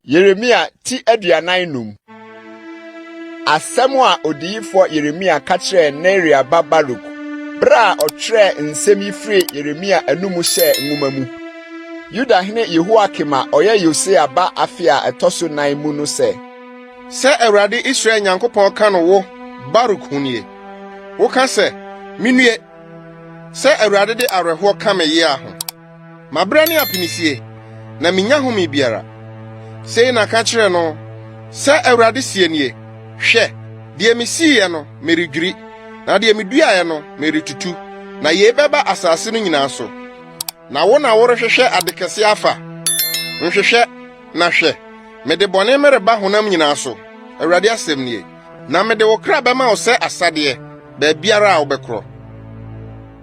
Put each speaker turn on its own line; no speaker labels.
Yeremia ti 45. Asɛm a odiyifoɔ Yeremia ka kyerɛɛ Neria ba Baruk bere a ɔtwerɛɛ nsɛm yi firii Yeremia anom hyɛɛ nwoma mu, Yudahene Yehoiakim a ɔyɛ Yosia ba afe a ɛtɔ so nan mu no sɛ.
Sɛ Awurade Israel Nyankopɔn ka no wo, Baruk ho nie, Woka sɛ, 'Minnue! Sɛ Awurade de awerɛhoɔ ka me yea ho. Mabrɛ ne apinisie, na minnya home biara. Sei na ka kyerɛ no, 'Sɛ Awurade seɛ nie, Hwɛ, deɛ mesiiɛ no, meredwiri, na deɛ meduaeɛ no, meretutu, na yei bɛba asase no nyinaa so. Na wo na worehwehwɛ ade kɛse afa? Nhwehwɛ, na hwɛ, mede bɔne mereba honam nyinaa so, Awurade asɛm nie, na mede wo kra bɛma wo sɛ asadeɛ, baabiara a wobɛkorɔ.